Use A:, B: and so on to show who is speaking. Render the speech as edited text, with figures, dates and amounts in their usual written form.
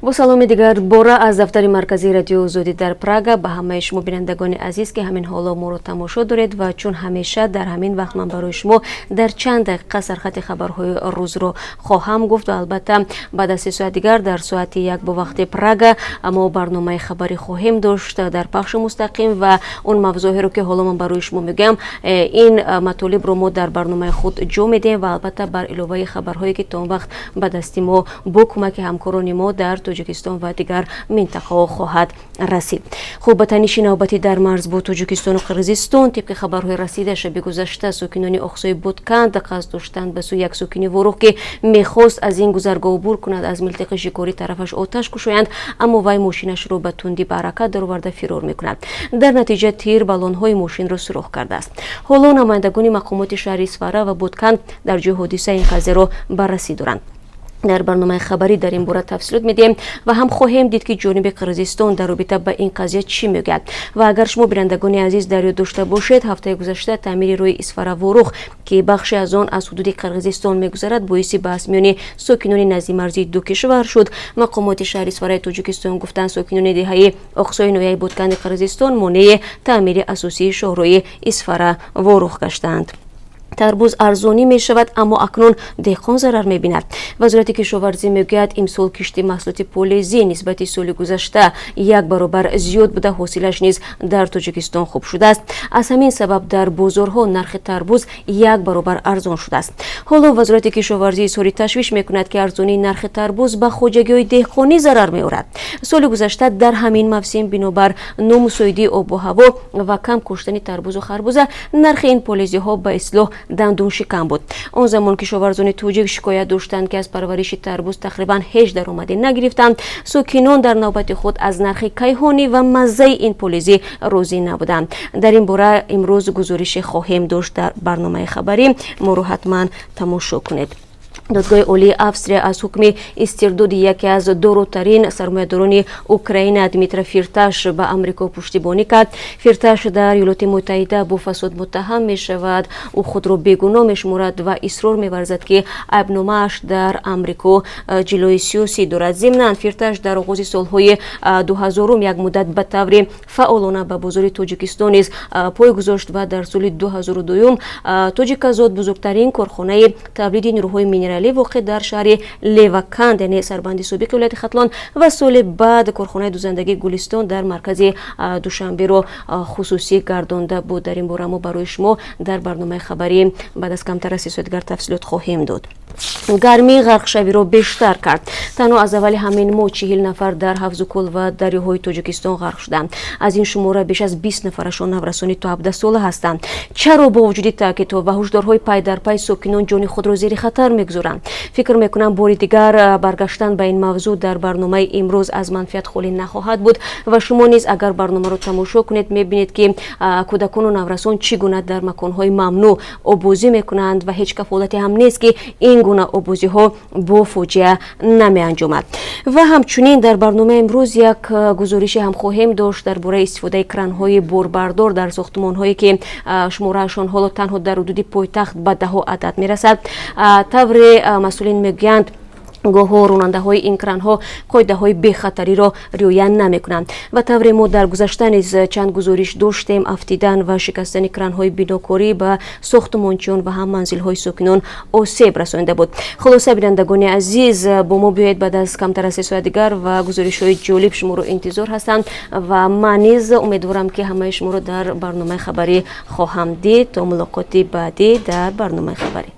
A: Бо саломи дигар бора аз дафтари марказии Радиои Озодӣ дар Прага ба ҳамаи шумо, бинандагони азиз, ки ҳамин ҳоло моро тамошо доред. Ва чун ҳамеша дар ҳамин вақт ман барои шумо дар чанд дақиқа сархати хабарҳои рӯзро хоҳам гуфт. Ва албатта, баъд аз 3 соат дигар, дар соати 1 бо вақти Прага, мо барномаи хабарӣ хоҳем дошт дар пахши мустақим. Ва он мавзӯъҳоеро, ки ҳоло ман барои шумо мегӯям, ин матолибро мо дар барномаи худ ҷо медиҳем. Ва албатта, бар иловаи хабарҳое, ки то он вақт ба дасти мо бо кӯмаки ҳамкорони мо дар Тоҷикистон ва дигар минтақаҳо хоҳад расид. Хуб, ба таниши навбатӣ дар марз бо Тоҷикистону Қирғизистон. Тибқи хабарҳои расида, шаби гузашта сокинони Оқсои Бутканд қасд доштанд ба сӯи як сокини Ворух, ки мехост аз ин гузаргоҳ убур кунад, аз милтиқи шикорӣ тарафаш оташ кушоянд, аммо вай мошинашро ба тундӣ ба ҳаракат дароварда, фирор мекунад. Дар натиҷа тир баллонҳои мошинро сурох кардааст. Ҳоло намояндагони мақомоти шаҳри Исфара ва Бутканд дар ҷои ҳодиса ин қазияро баррасӣ доранд. Дар барномаи хабарӣ дар ин бора тафсилот медиҳем ва ҳам хоҳем дид, ки ҷониби Қирғизистон дар робита ба ин қазия чӣ мегӯяд. Ва агар шумо, бинандагони азиз, дар ёд дошта бошед, ҳафтаи гузашта таъмири роҳи Исфара Ворух, ки бахше аз он аз ҳудуди Қирғизистон мегузарад, боиси баҳс миёни сокинони наздимарзии ду кишвар шуд. Мақомоти шаҳри Исфараи Тоҷикистон гуфтанд, сокинони деҳаи Оқсои ноҳияи Бутканди Қирғизистон монеи таъмири асосии шоҳроҳи Исфара Ворух гаштаанд. Тарбуз арзонӣ мешавад, аммо акнун деҳқон зарар мебинад. Вазорати кишоварзӣ мегӯяд, имсол кишти маҳсулоти полезӣ нисбати соли гузашта як баробар зиёд буда, ҳосилаш низ дар Тоҷикистон хуб шудааст. Аз ҳамин сабаб дар бозорҳо нархи тарбуз як баробар арзон шудааст. Ҳоло Вазорати кишоварзӣ изҳори ташвиш мекунад, ки арзонии нархи тарбуз ба хоҷагиҳои деҳқонӣ зарар меорад. Соли гузашта дар ҳамин мавсим бинобар номусоидии обу ҳаво ва кам коштани тарбузу харбуза нархи ин полезиҳо ба истилоҳ дандоншикан буд. Он замон кишоварзони тоҷик шикоят доштанд, ки аз парвариши тарбуз тақрибан ҳеҷ даромаде нагирифтанд. Сокинон дар навбати худ аз нархи кайҳонӣ ва маззаи ин полезӣ розӣ набуданд. Дар ин бора имрӯз гузорише хоҳем дошт дар барномаи хабарӣ, моро ҳатман тамошо кунед. Додгоҳи Олии Австрия аз ҳукми истирдоди яке аз доротарин сармоядорони Украина Дмитро Фирташ ба Амрико пуштибонӣ кард. Фирташ дар Иёлоти Муттаҳида бо фасод муттаҳам мешавад. Ӯ худро бегуноҳ мешуморад ва исрор меварзад, ки айбномааш дар Амрико ҷилои сиёсӣ дорад. Зимнан, Фирташ дар оғози солҳои 2000-ум як муддат ба таври фаъолона ба бозори Тоҷикистон низ пой гузошт ва дар соли 2002 Тоҷиказот, бузургтарин корхонаи тавлиди нерӯҳои минералӣ воқеъ дар шаҳри Леваканд, яъне сарбанди собиқи вилояти Хатлон, ва соли баъд корхонаи дузандагии Гулистон дар маркази Душанберо хусусӣ гардонда буд. Дар ин бора мо барои шумо дар барномаи хабарӣ баъд аз камтар аз 3 соат дигар тафсилот хоҳем дод. Гармӣ ғарқшавиро бештар кард. Танҳо аз аввали ҳамин моҳ 40 нафар дар ҳавзу кӯл ва дарёҳои Тоҷикистон ғарқ шуданд. Аз ин шумора беш аз 20 нафарашон наврасони то 17 сола ҳастанд. Чаро бо вуҷуди таъкидҳо ва ҳушдорҳои пайдарпай сокинон ҷони худро зери хатар мегузоранд? Фикр мекунам, бори дигар баргаштан ба ин мавзӯъ дар барномаи имрӯз аз манфиат холӣ нахоҳад буд. Ва шумо низ агар барномаро тамошо кунед, мебинед, ки кӯдакону наврасон чӣ гуна дар маконҳои мамнӯъ оббозӣ мекунанд ва ҳеҷ кафолате ҳам нест, ки ин гуна оббозиҳо бо фоҷиа намеанҷомад. Ва ҳамчунин дар барномаи имрӯз як гузорише ҳам хоҳем дошт дар бораи истифодаи кранҳои борбардор дар сохтмонҳое, ки шумораашон ҳоло танҳо дар ҳудуди пойтахт ба даҳо адад мерасад. Тавре масъулин мегӯянд, гоҳҳо ронандаҳои ин кранҳо қоидаҳои бехатариро риоя намекунанд. Ва тавре мо дар гузашта низ чанд гузориш доштем, афтидан ва шикастани кранҳои бинокорӣ ба сохтмончиён ва ҳам манзилҳои сокинон осеб расонида буд. Хулоса, бинандагони азиз, бо мо биёед баъд аз камтар аз 3 соат дигар ва гузоришҳои ҷолиб шуморо интизор ҳастанд. Ва ман низ умедворам, ки ҳамаи шуморо дар барномаи хабарӣ хоҳам дид. То мулоқоти баъдӣ дар барномаи хабарӣ.